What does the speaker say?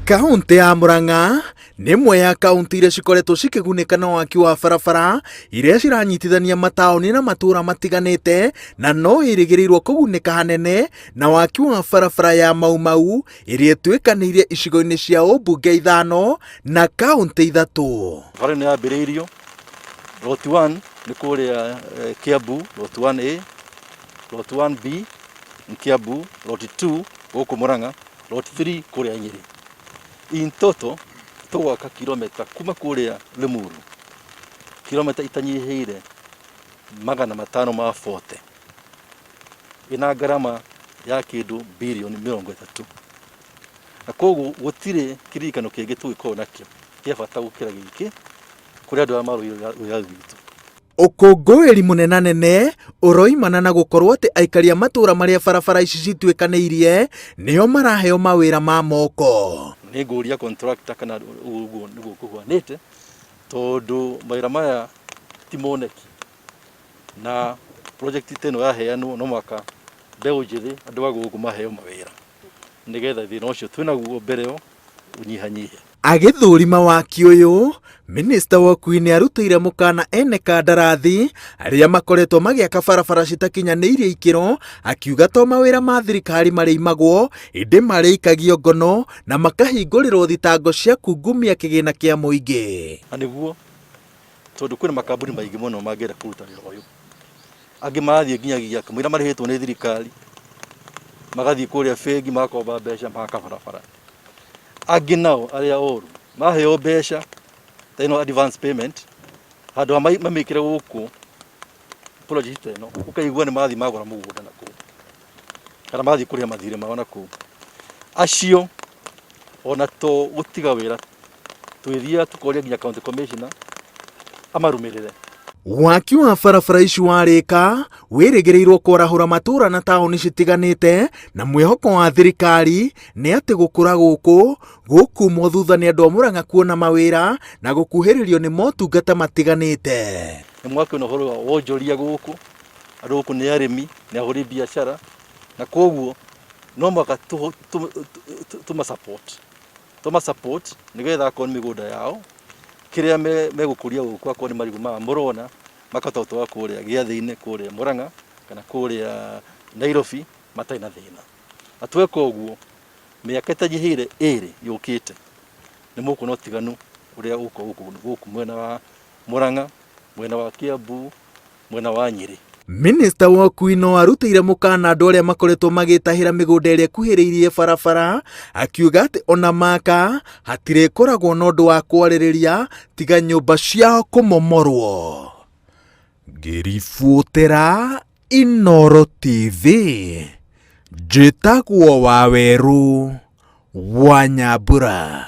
Kaũntĩ ya Murang'a nĩ ĩmwe ya kaũntĩ iria cikoretwo cikĩgunĩka na waki wa barabara iria ciranyitithania mataũni na matũũra matiganĩte, na no ĩrĩgĩrĩirwo kũgunĩka hanene na waki wa barabara ya Mau Mau ĩrĩa ĩtuĩkanĩirie icigo-inĩ cia ũmbunge ithano na kaũntĩ ithatũ. Barabara ĩno yambĩrĩirio Lot 1 nĩ kũrĩa Kiambu, Lot 1A, Lot 1B nĩ Kiambu, Lot 2 gũkũ Murang'a, Lot 3 kũrĩa Nyĩrĩ. In total tũgwaka kilomita kuma kũrĩa Limuru kilomita itanyihĩire 540 ĩna ngarama ya kĩndũ birioni 30, na koguo gũtirĩ kĩririkano kĩngĩ tũngĩkorwo nakĩo kĩa bata gũkĩra gĩkĩ kũrĩ andũ arĩa marũĩrĩire wĩyathi witũ. Ũkũngũĩri mũnenanene ũroimana na gũkorwo atĩ aikari a matũũra marĩa barabara ici cituĩkanĩirie nĩo maraheo mawĩra ma moko. Nĩ ngũria contractor kana ũguo nĩguo kũhuanĩte, tondũ mawĩra maya ti moneki, na project ta ĩno yaheanwo no mũhaka mbeũ njĩthĩ, andũ a gũkũ maheo mawĩra nĩgetha thĩna ũcio twĩnaguo mbere ĩyo ũnyihanyihe. Agĩthũrima waki ũyũ, minista wa ũkui nĩ arutĩire mũkana ene kandarathi arĩa makoretwo magĩaka barabara citakinyanĩirie ikĩro, akiuga to mawĩra ma thirikari marĩimagwo, ĩndĩ marĩikagio ngono na makahingũrĩrwo thitango cia kungumia kĩgĩna kĩa mũingĩ. Na nĩguo tondũ kwĩna makambuni maingĩ mũno mangĩenda kũruta wĩra ũyũ, angĩ marathiĩ nginyagia kamũira marĩhĩtwo nĩ thirikari, magathiĩ kũrĩa bengi magakomba mbeca magaka barabara. Angĩ nao arĩa oru maheo mbeca ta ĩno advance payment, handũ ha mamĩkĩre gũkũ project ta ĩno, ũkaigua nĩ mathiĩ magũra mũgũnda na kũu kana mathiĩ kũrĩha mathirĩ mao na kũu. Acio ona to gũtiga wĩra, twĩthiaga tũkoria nginya county commissioner amarũmĩrĩre. Waki wa barabara ici warĩka wĩrĩgĩrĩirwo kwarahũra matũũra na taũni citiganĩte, na mwĩhoko wa thirikari nĩ atĩ gũkũra gũkũ gũkumwo thutha nĩ andũ a Murang'a kuona mawĩra na gũkuhĩrĩrio nĩ motungata matiganĩte. Nĩ mwakĩona ũhoro wa wonjoria gũkũ, andũ gũkũ nĩ arĩmi, nĩ ahũri biacara, na koguo no mũhaka tũma support, tũma support nĩgetha akorwo nĩ mĩgũnda yao, kĩrĩa megũkũria gũkũ akorwo nĩ marigũ maya mũrona, makahota gũtwara kũrĩa gĩathĩ-inĩ kũrĩa Murang'a kana kũrĩa Nairobi matarĩ na thĩna. Na tweka ũguo mĩaka ĩtanyihĩire ĩrĩ yũkĩte nĩ mũkuona ũtiganu ũrĩa ũgũkorwo gũkũ mwena wa Murang'a, mwena wa Kiambu, mwena wa Nyĩrĩ. Minista wa ũkui no arutĩire mũkana andũ arĩa makoretwo magĩtahĩra mĩgũnda ĩrĩa ĩkuhĩrĩirie barabara, akiuga atĩ ona maka hatirĩkoragwo na ũndũ wa kwarĩrĩria tiga nyũmba ciao kũmomorwo. Ngĩribotera Inooro TV, njĩtagwo Wawerũ wa Nyambura.